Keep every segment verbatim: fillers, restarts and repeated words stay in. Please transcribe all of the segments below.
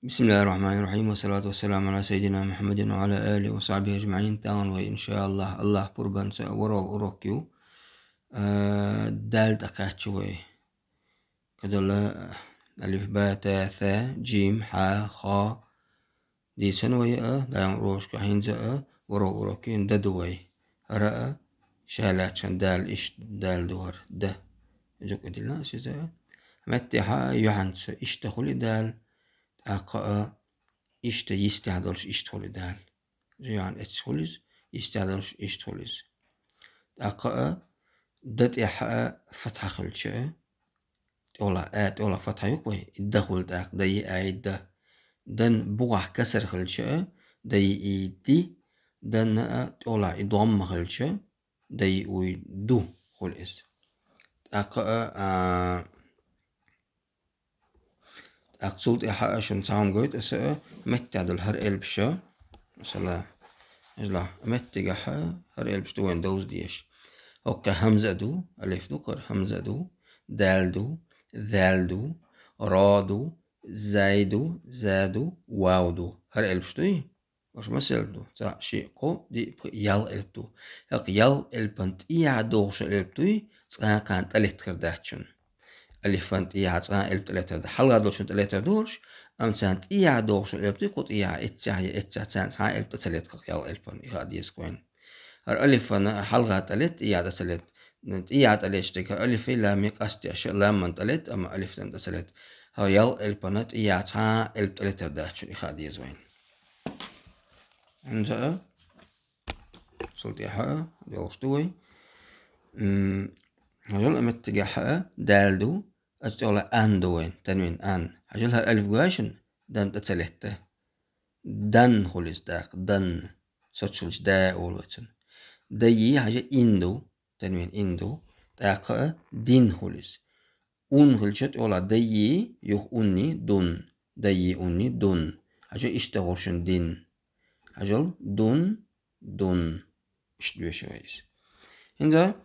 بسم الله الرحمن الرحيم، والصلاة والسلام على سيدنا محمد وعلى آله وصحبه أجمعين. ТӀаккха вай, иншааллахӀ, АллахӀ пурбанца ворхӀлагӀа урок ю. Э, дал тӀакхаьчча вай. Кадала алиф, ба, та, са, джим, хьа, хо. Дийцина вай а, дӀаяхьа урокашка хӀинца а, ворхӀлагӀа урок ю, да ду вай. ХӀара а, ша лаьттача дал, иштта дал ду хӀара, да. Зукъ дилна ас иза а. Меттехьа а юхьанца иштта хул и дал, тӀаккха а иштта йистехь долуш иштта хул и дал. Юхьан эццахь хул иза, йистехь долуш иштта хул иза. ТӀаккха а да тӀехь а фатхьа хилча а, тӀола, а, тӀола фатхьа юкъа вай, и да хул тӀаккха, да, и, а, и, да. Дан бухахь касар хилча а, да, и, и, ди, данна а тӀола и домма хилча, да, и, уй, ду хул иза. ТӀаккха а, а, тӀаккха цул тӀаьхьа а шуна цхьа хӀума гойту аса а, меттехь долу хӀара элпаш а, масала, хьажал, меттигехь а хӀара элпаш ду вайн довза дезаш. ХӀокху хӀамза а ду, алиф ду, кхара хӀамза а ду, дал ду, зал ду, ро ду, зай ду, за ду, вав ду. ХӀара элпаш дуй? Уьш масал ду: цхьаъ, шиъ, кхоъ, диъ, пхиъ, ялх элп ду. ХӀокху ялх элпан тӀехьа догӀуш элп дуй, цкъа а кхана тӀелеттар дац шуна. Алифан тӀехьа цкъа а элп тӀелеттар дац. Хьалха долчун тӀелеттар ду уьш, амма царна тӀехьа догӀуш элп дуй, кху тӀехьа, эццехь я эццехь, царна цхьа а элп тӀе ца летта, кху ялх элпан, и хаа деза кхуьнан. ХӀара алифана хьалха тӀелетта, тӀехьа тӀе ца летта. ТӀехьа тӀелетта стаг хӀара алифи, лами къастеша, ламан тӀелетта, амма алифан тӀе ца летта. ХӀара ялх элпана тӀехьа цхьа а элп тӀелеттар дац шуна, и хаа деза вайн. ХӀинца а, цул тӀаьхьа а, йолуш ду вай. М, хьажал, а меттигехь а дал ду, аса тӀехула ан ду вайн, танвин, ан. Хьажал, хӀара алиф гой шуна, дан тӀе ца летта. Дан хул иза тӀаккха, дан. Соцуш хилча да олу вай цунна. Дай, хьажа, ин ду, танвин, ин ду. ТӀаккха а дин хул иза. Ун хилча тӀехула дай, юха унни, дун. Дай, унни, дун. Хьажа, иштта хул шуна дин. Хьажал, дун, дун. Иштта доьшу вай иза. ХӀинца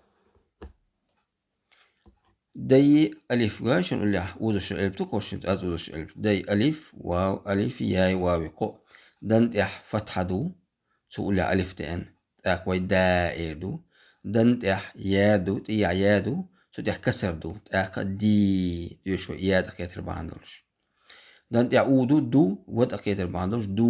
дай, алиф гой шуна уллехь, узуш элп ду кху шуна, аз узуш элп. Дай, алиф, вав, алиф, яй, вави, кхоъ. Дан тӀехь фатхьа ду, цу уллехь алиф деана. ТӀаккха вай да эр ду. Дан тӀехь я ду, тӀехьа я ду, цу тӀехь касар ду. ТӀаккха ди, доьшу вай я тӀе кхетар бахьана долуш. Дан тӀехь у ду, ду, ва тӀе кхетар бахьана долуш, ду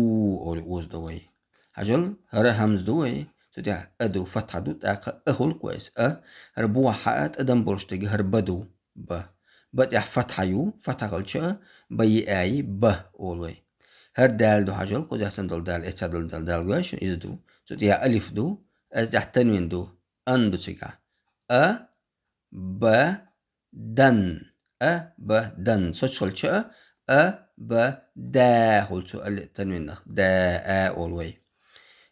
олий оза ду вай. Хьажал, хӀара хӀамза ду вай, цу тӀехь а ду, фатхьа ду, тӀаккха а хул кху вайс, а, хӀара бохьа а тӀадам болуш дерг хӀара ба ду, ба. Ба тӀехь фатхьа ю, фатхьа хилча а, ба, и, а, и, ба олу вай. ХӀара дал ду, хьажал, кхузахь санна долу дал, эццехь долу дал, дал гой шуна, иза ду. Цу тӀехь алиф ду, иза тӀехь танвин ду, ан ду цигахь. А, ба, дан. А, ба, дан. Соцуш хилча а, а, ба, да хул цу али-, танвинах. Да, а олу вай.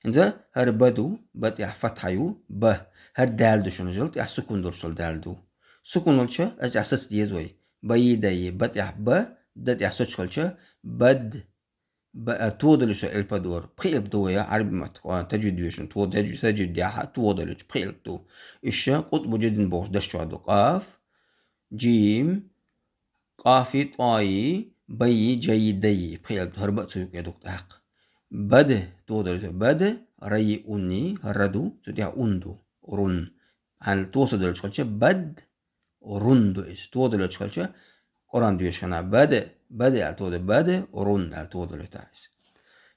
ХӀинца хӀара ба ду, ба тӀехь фатхьа ю, ба. ХӀара дал ду шуна, хьажал, тӀехь сукун долуш долу дал ду. Сукун хилча, аса тӀехь саца деза вай. Ба, и, да, и, ба тӀехь ба, да тӀехь соцуш хилча, бад. Ба, а, тодалуш элп а ду хӀара. Пхи элп ду вай, Ӏараби маттахь, таджвид вешан, то-, таджвид, таджвид яхьа, тодалуш пхи элп ду. Иштта къутбу джадин бохуш даш чохь ду. Къаф, джим, къафи, тӀои, байи, джайи, дайи. Пхи элп ду, хӀара ба а цу юкъе ду тӀаккха. Бад, тодалуш, бад, райи, унни, ра ду, цу тӀехь ун ду, рун. Хьан тоса далуш хилча, бад, рун ду иза. Тодалуш хилча, Къуръан доьшуш хана, бад, бад аьлла тода, бад, рун аьлла тодалуьйтахь иза.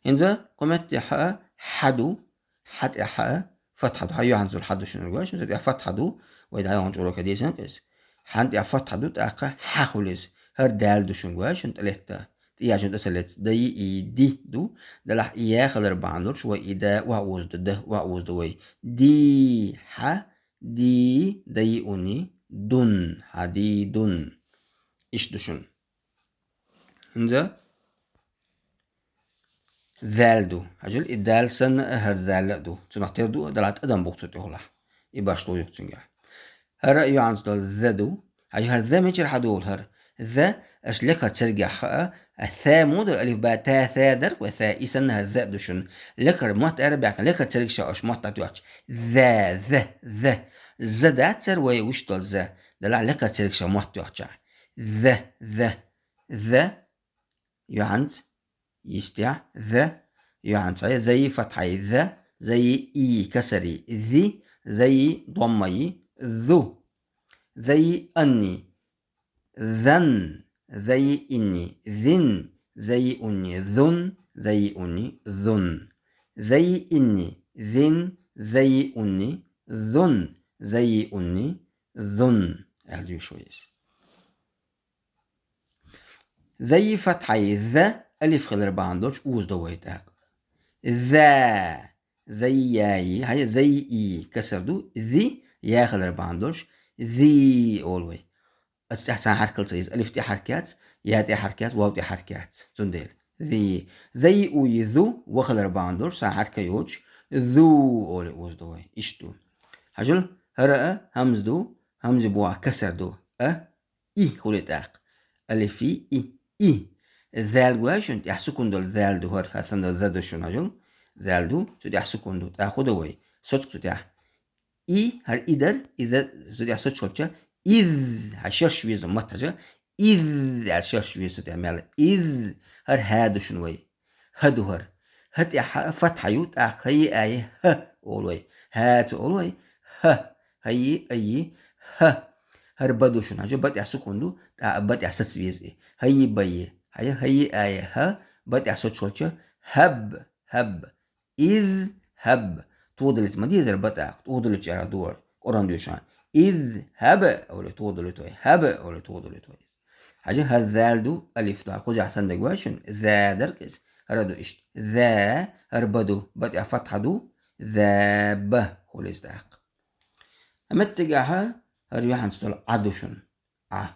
ХӀинца кху меттехь а хьа ду, хьа тӀехь а фатхьа ду, хьа юьхьанцул хьа ду шуна гой, шуна тӀехь фатхьа ду, вай дӀайохьучу уроке дийцина иза. Хьан тӀехь фатхьа ду, тӀаккха хьа хуьлу иза. ХӀара дал ду шуна гой, шуна тӀелетта. ТӀехьа шуна тӀе ца летта. Да, и, и, ди ду. Делахь и я хилар бахьана долуш, вай и да охьаоза ду, да охьаоза ду вай. Ди, хьа, ди, дай, уни, дун, хьадидун. Иштта ду шуна. ХӀинца зал ду. Хьажал, и дал санна а хӀара зал а ду. Цунах тера ду а, делахь тӀадам бу-кх цу тӀехулахь. И башхо ю-кх цуьнгахь. ХӀара а юьхьанца долу за ду. Хьажа, хӀара за мичара хьадолу хӀара? За, аша лекхара цергахь хаьа, а са мо дара, алиф, ба, та, са дара-кх вай, са, и санна хӀара за а ду шуна. Лекхара мотт ара а баьхкина, лекхара цергаш ша аша мотт дӀатоьхча. За, за, за. За дац цара вай вуьш долу за. Делахь лекхара цергаш ша мотт тоьхча. За, за, за. Юьхьанца йистехь, за, юьхьанца, зай фатхьай, за, зай и касари, зи, зай доммай, зу. Зай анни, зан, зай инни, зин, зай унни, зун, зай унни, зун. Зай инни, зин, зай унни, зун, зай унни, зун. Аьлла дуьйш вай иза. Зай фатхьай, за, алиф хилар бахьана долуш узадо вай тӀаккха. За, зай яй, хьай, зай и касар ду, зи, я хилар бахьана долуш, зи олу вай. Аса тӀехь цхьа хьаркал ца иза, алиф тӀе хьаркац, я тӀе хьаркац, вав тӀе хьаркац. Цундела. Зи. Зай уй зу, ва хилар бахьана долуш, цхьа хьарка йоцуш, зу олу узадо вай. Иштта ду. Хьажал, хӀара а хӀамз ду, хӀамзи бохь касар ду. А, и хуьлу тӀаккха. Алифи и, и. Зал гуьйшина тӀехь сукун долу зал ду хӀара, хӀара санна долу за ду шуна хьажал. Зал ду, цу тӀехь сукун ду. ТӀаккха хӀун ду вай? Соцу цу тӀехь. И, хӀара и дар, иза, цу тӀехь соцуш хилча, из, хьан шерш веза матт хьажа, из, аьлла шерш веза цу тӀехь мел. Из, хӀара хӀа ду шуна вай. ХӀа ду хӀара. ХӀа тӀехь фатхьа ю, тӀаккха хӀа и а е хӀа олу вай. ХӀа ца олу вай. ХӀа. ХӀа и, а и, хӀа. ХӀара ба ду шуна хьажа, ба тӀехь сукун ду, тӀаккха ба тӀехь саца веза и. ХӀа и ба е. Хьая, хӀа и а е хӀа, ба тӀехь соцуш хилча, хӀаб, хӀаб. Из хӀаб. Тудалит ма дезара ба тӀаккха. Тудалит чӀара дора. Къуръан доьшуш. Из хӀаб, олу тудалит вай. ХӀаб, олу тудалит вай. Хьажа, хӀара зал ду, алиф ду. Кхузахь санна дагахь шуна, за дара иза. ХӀара ду иштта. За, хӀара ба ду. Ба тӀехь фатхьа ду. Заба. Хуьлу иза тӀаккха. Меттигахь хӀара юьхьанца долу Ӏа ду шуна. Ӏа.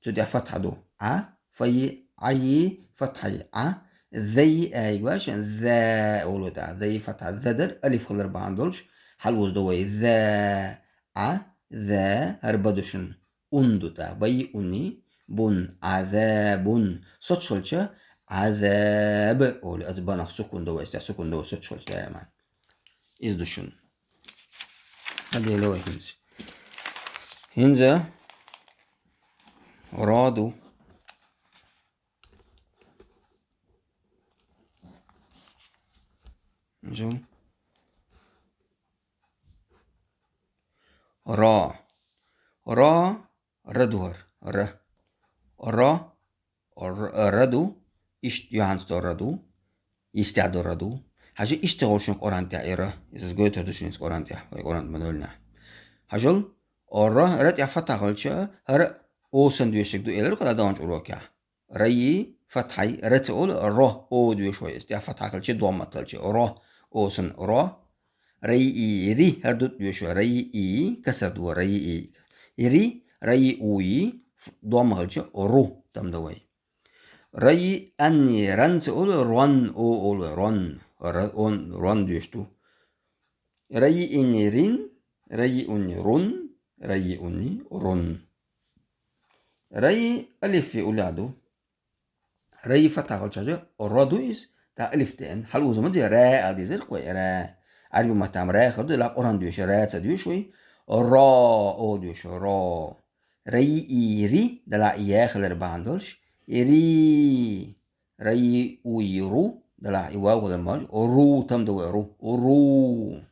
Цу тӀехь фатхьа ду. Ӏа. Фа и, Ӏа и, фатхьа и, Ӏа. Зай, ай гуьйшина, за олу тӀаккха. Зай фатхьа, за дар, алиф хилар бахьана долуш, хьал узадо вай. За. Ӏа, за, хӀара ба ду шуна. Ун ду тӀаккха. Бай уни, бун, Ӏазабун. Соцуш хилча, Ӏазаб олу. Аса банах сукун до вай, аса сукун до вай, соцуш хилча даиман. Иза ду шуна. Хьадийла вай хӀинца. ХӀинца ро ду. Жо. Ро. Ро. Ра ду хӀара. Ра. Ро. Р-, ра ду. Иштта юьхьанца до ра ду. Йистехь до ра ду. Хьажа, иштта гӀо шуна Къуръан тӀехь и ра. Иза гойтур ду шуна иза Къуръан тӀехь. Вай Къуръан ма доллинехь. Хьажал, ро, ра тӀехь фатхьа хилча, хӀара о санна доьшург ду элира кху дӀадаханчу урокехь. Ра и, фатхьа и, ра ца олу, ро, о доьшу вай иза. ТӀехь фатхьа хилча, домма хилча. Ро, о санна, ро. Ра и, ри, хӀара ду доьшу вай. Ра и, касар ду, ра и. Ри, ра и, у и, домма хилча, ру, там ду вай. Ра и, ан и, ран ца олу, рон, о олу, рон. Ра-, он, рон доьшу ду. Ра и, ин и, рин, ра и, ун и, рун, ра и, ун и, рун. Ра и, алиф и, уллехь ду. Ра и фатхьа хилча хьажа, ро ду иза, тӀаккха алиф деана. Хьал уза ма де, ра ала дезара кхой, ра. Ӏарби маттахь ра хир ду, делахь Къуръан доьшу, ра ца доьшу вай. Ро, о доьшу, ро. Ра и, ри, делахь я хилар бахьана долуш. Ри. Ра и, у и, ру, делахь и вав хилар бахьана долуш. Ру, там ду вай, ру. Ру.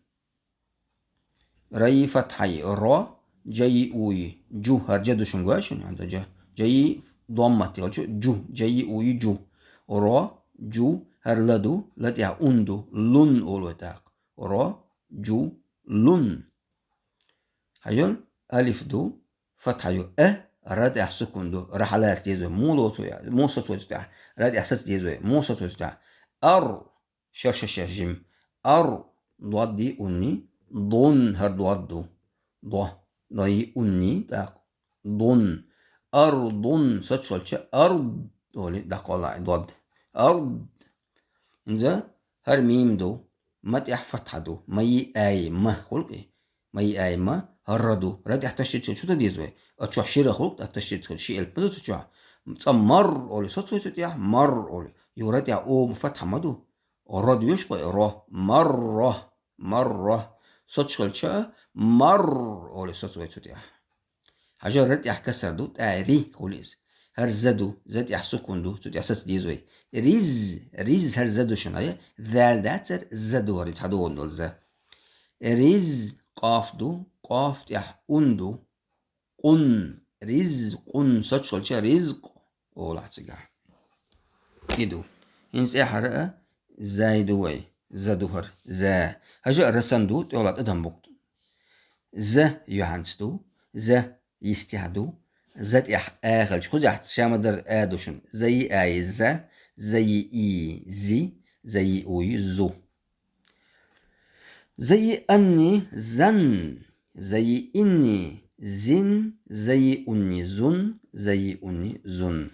Ра и фатхьа и, ро, жа и, у и, жу, хӀара жа ду шуна гуьйшина, хӀара жа. Жа и домма тӀе хилча, жу, жа и, у и, жу. Ро, жу, хӀара ла ду, ла тӀехь ун ду, лун олу вай тӀаккха. Ро, жу, лун. Хьажал, алиф ду, фатхьа ю, а, ра тӀехь сукун ду, ра хьалаца деза вай, муха лоцу вай, муха соцу вай цу тӀехь, ра тӀехь саца деза вай, муха соцу вай цу тӀехь. Ар, шерша шерш жима. Ар, дод и, ун и, дун, хӀара дод ду. До, до и, ун и, тӀаккха. Дун. Ардун, соцуш хилча, ард, олу, дӀакхоллай, дод. Ард. ХӀинца хӀара мим ду, ма тӀехь фатхьа ду, ма и, ай, ма, хуьлу-кх и. Ма и, ай, ма, ра ду. Ра тӀехь ташдид хилча, чу дан деза вай? Оцу чохь шира хуьлу-кх, тӀаккха ташдид хилча, ши элп ма ду цу чохь. Цкъа мар олу, соцу вай цу тӀехь, мар олу. Юха ра тӀехь о, фатхьа ма ду. Ро доьшу-кх вай, ро. Марро, марро. Соцуш хилча, мар олу, соцу вай цу тӀехь. Хьажал, ра тӀехь касар ду, тӀаьхьа ри хуьлу иза. ХӀара за ду, за тӀехь сукун ду, цу тӀехь саца деза вай. Риз, риз хӀара за ду шуна, ай? Зал дацар, за ду хӀара, цхьа догӀун долу за. Риз, къоф ду, къоф тӀехь ун ду. Къун, риз, къун, сочхалча, ризкъ, олахь цигахь. И ду. ХӀинца тӀехьара а зай ду вай, за ду хӀара, за. ХӀажа а расан ду, тӀехула тӀадам букъ. За юьхьанца ду, за йистехь ду, за тӀехь а хилча, кхузахь ша ма-дарра а ду шуна. За йи а йи за, за йи и зи, за йи у йи зу. За йи ан йи зан, за йи ин йи зин, за йи ун йи зун, за йи ун йи зун.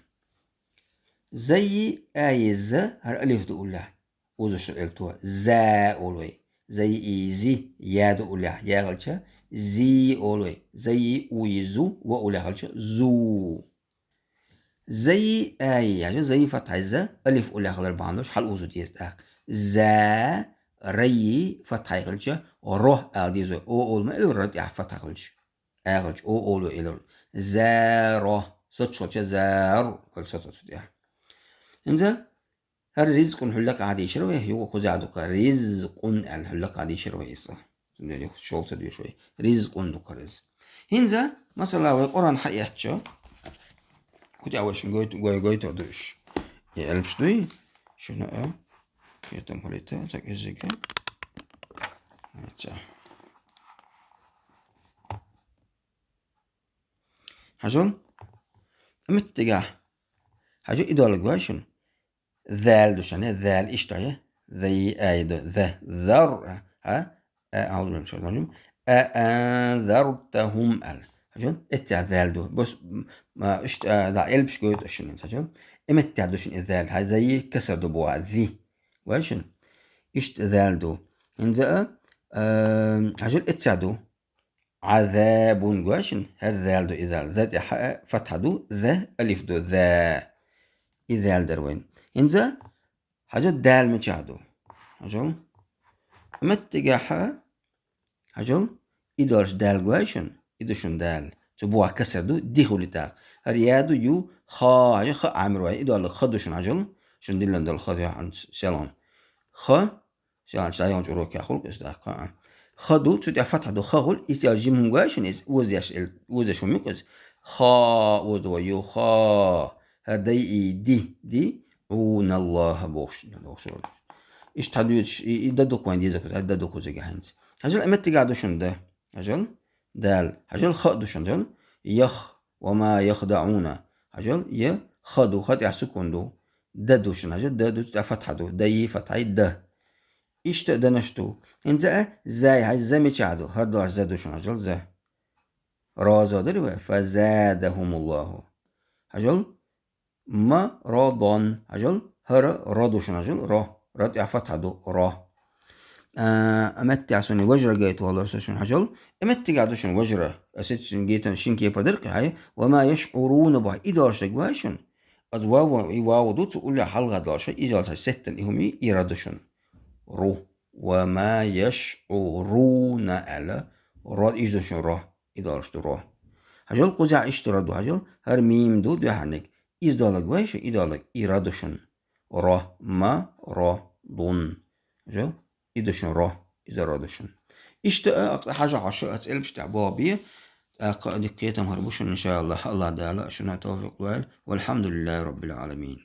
За йи а йи за, хӀара алиф ду уллехь. Узуш элто. За олу вай. За йи и зи, я ду уллехь, я хилча, зи олу вай. За йи у йи зу, ва уллехь хилча, зу. За йи а йи, яжа, за йи фатхьай за, алиф уллехь хилар бахьана долуш, хьал узу деза тӀаккха. За, ра йи фатхьай хилча, ро ала деза вай. О олу ма элур ра тӀехь фатхьа хилча. А хилча, о олу элур. За, ро, соцу хилча, за, ро, хилча соцу тӀехь. ХӀинца, ХӀара ризкъун хьуьллакъа дийшира вай, юха кхуза дукха ризкъун аьлла хьуьллакъа дийшира вай иза. Цундела юха шовзткъа ца доьшу вай. Ризкъун дукха ризкъ. ХӀинца, масала, вай Къуръан хьаэцча, кху тӀехь вай шуна гой-, гой-, гойтур ду уьш. И элпаш дуй, шуна а, кхетам хилийта, ца кӀеззига. Аьлча. Хьажал? Меттигахь. Хьажа, и доллаг вай шуна. Зал ду шуна, зал иштта я. Зай ай ду, за, зар, хӀа? А, аузу биллахи минаш шайтанир ражим. А анзартахум ал. Хьажал? Эттехь зал ду. Бос, м, ма, иштта, а, да, элпаш гойту шуна, хьажал? И меттехь ду шуна и зал. Хьай зай касар ду боху, зи. Вай шуна? Иштта зал ду. ХӀинца а, а, хьажал, эттехь ду. Ӏазабун гой шуна, хӀара зал ду иза. За тӀехь а фатхьа ду, за алиф ду, за. И зал дара вайн. ХӀинца хьажал, дал мичахь ду? Хьажал. Меттигахь а, хьажал, и долуш дал гой шуна, и ду шуна дал. Цу боху касар ду, ди хуьлу тӀаккха. ХӀара я ду, ю, ха, хьажал, ха Ӏамир вай. И долу ха ду шуна, хьажал. Шуна диллина долу ха ду, хьан селон. Ха, Селанча дӀайогӀучу урокехь хуьлу иза тӀаккха, а. Ха ду, цу тӀехь фатхьа ду, ха хуьлу, иза жима хӀума гой шуна иза, озадеш эл-, озадеш хӀума ю-кх иза. Ха, оза ду вай, ю, ха. ХӀара дай и ди, ди, уналлаха бохуш, бохуш вара. Иштта хьан дуьйцуш, и, и да ду-кх вайн деза кхуза, хӀара да ду кхуза хӀинца. Хьажал, и меттигахь ду шуна да. Хьажал, дал. Хьажал, ха ду шуна, хьажал. Ях, ва ма яхдаӀуна. Хьажал, я, ха ду, ха тӀехь сукун ду. Да ду шуна, хьажал, да ду, цу тӀехь фатхьа ду. Да и фатхьай да. Иштта а данаш ду. ХӀинца а зай, хьай за мичахь ду? ХӀара дош за ду шуна, хьажал, за. Роза дари вай? Фазадахумуллаху. Хьажал, ма ро дон. Хьажал, хӀара ро ду шуна, хьажал, ро. Ро тӀехь фатхьа ду, ро. А, меттехь суна важра гайта валар со шуна, хьажал. И меттигахь ду шуна важра. Аса шуна гайтина шин кепар дара кхин, хьай. Ва ма яшӀуруна боху. И долуш дерг вай шуна. Аса вав, и вав ду, цу уллехь хьалха долуш, и долуш сеттина и хӀума, и ра ду шуна. Ру. Ва ма яшӀуруна аьлла, ро, иза ду шуна ро, и долуш ду ро. Хьажал, кхузахь иштта ро ду, хьажал, хӀара мим ду дуьхьарниг. Иза доллаг вай шу, и доллаг, и ра ду шуна. Ро, ма, ро, дун. Хьажал, и ду шуна ро, иза ро ду шуна. Иштта а, а, хьажа хьо шу, аса элпаш тӀехь боху бе, тӀаккха а дика кхетам хир бу шуна, иншааллахӀ, АллахӀ Дала шуна тавфикъ лойла. ВалхьамдулиллахӀи Роббил Ӏаламин.